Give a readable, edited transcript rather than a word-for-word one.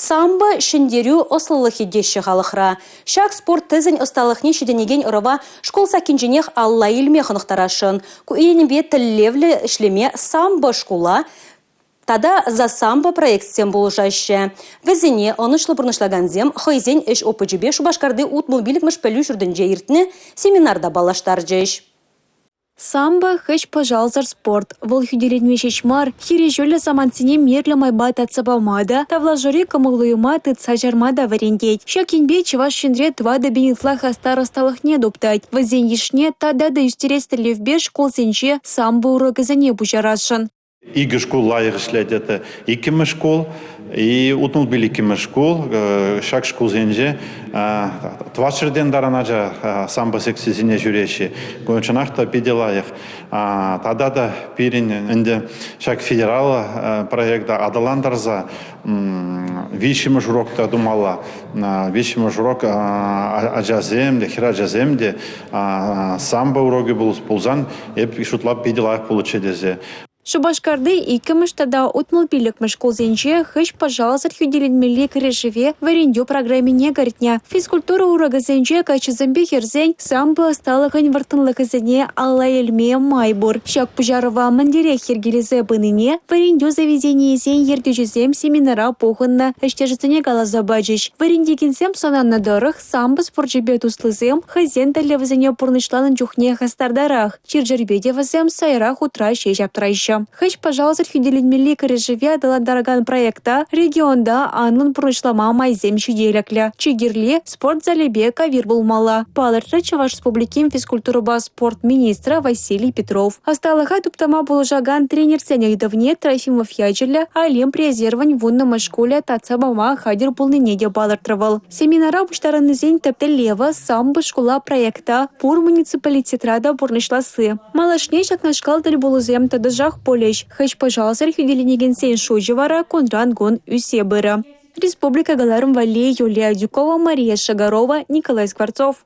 Самбо ҫӗнтерӳ ӑслӑлӑхӗ теҫҫӗ халӑхра. Ҫак спорт тӗсӗн ӑсталӑхне ҫитӗнекен ӑрӑва шкул саккинченех алла илме хӑнӑхтарасшӑн. Ку енӗпе тӗллевлӗ ӗҫлеме самбо шкула тата «За самбо» проектсем пулӑшаҫҫӗ. Вӗсене ӑнӑҫлӑ пурнӑҫлакансем хӑйсен ӗҫ опычӗпе Шупашкарти 65-мӗш пӗлӳ ҫуртӗнче иртнӗ семинарта паллаштарчӗҫ. Самбо – хӗҫ-пӑшалсӑр спорт. Вӑл хӳтӗленме ҫеҫ мар, хирӗҫӳллӗ самантсене мирлӗ майпа татса пама та, тавлашури кӑмӑл-туйӑма тытса чарма та вӗрентет. Ҫак енпе Чӑваш Енре 4 пин ытла хастар ӑсталӑхне туптать. Вӗсен йышне тата та ӳстерес тӗллевпе шкулсенче самбо урокӗсене пуҫарасшӑн. Икӗ шкул лайӑх ӗҫлет это. Иккӗмӗш шкул и 65-мӗш шкул. Ҫак шкулсенче тӑватҫӗртен таран ача самбо секцисене ҫӳреҫҫӗ. Ку чӑнах та питӗ лайӑх. Тата та пирӗн ӗнтӗ ҫак федераллӑ проекта аталантарса виҫҫӗмӗш урок та тумалла. Виҫҫӗмӗш урок ачасем те, хӗрачасем те самбо урокӗ пулсан эп шутлап питӗ лайӑх пулӗччӗ тесе. Шупашкарти 2-мӗш тата 65-мӗш шкулсенче хӗҫ-пӑшалсӑр хӳтӗленмелли кӗрешӗве вӗрентӳ программине кӗртнӗ. Физкультура урокӗсенче каччӑсемпе хӗрсен самбо ӑсталӑхӗн вӑрттӑнлӑхӗсене алла илме май пур. Ҫак пуҫарӑва мӗнлерех йӗркелесе пынине вӗрентӳ заведенийӗсен ертӳҫисем семинара пухӑннӑ ӗҫтешӗсене каласа пачӗҫ. Вӗрентекенсем сӑнанӑ тӑрӑх, самбо спорчӗпе туслисем хӑйсен тӗллевӗсене пурнӑҫланӑ чухне хастартарах. Чир-чӗрпе те вӗсем сайра хутра ҫеҫ аптӑраҫҫӗ. Хӗҫ-пӑшалсӑр хӳтӗленмелли кӗрешӗве аталантаракан проекта регионта анлӑн пурнӑҫлама майсем ҫителӗклӗ. Чи кирли – спорт залӗпе кавир пулмалла, палӑртрӗ Чӑваш Республикин физкультурӑпа спорт министрӗ Василий Петров. Ӑсталӑха туптама пулӑшакан тренерсен ыйтӑвне Трофимов ячӗллӗ Олимп резервӗн 10-мӗш шкулӗ татса пама хатӗр пулнине те палӑртрӗ вӑл. Семинара пуҫтарӑннисен тӗп тӗллевӗ – «Самбо шкула» проекта пур муниципалитетра та пурнӑҫласси. Малашне ҫакнашкал тӗл пулусем тӑтӑшах пулӗҫ. Хӗҫ-пӑшалсӑр хӳтӗленекенсен шучӗ вара кунран-кун ӳссе пырӗ. Республика кӑларӑм валли Юлия Адюкова, Мария Шагарова, Николай Скворцов.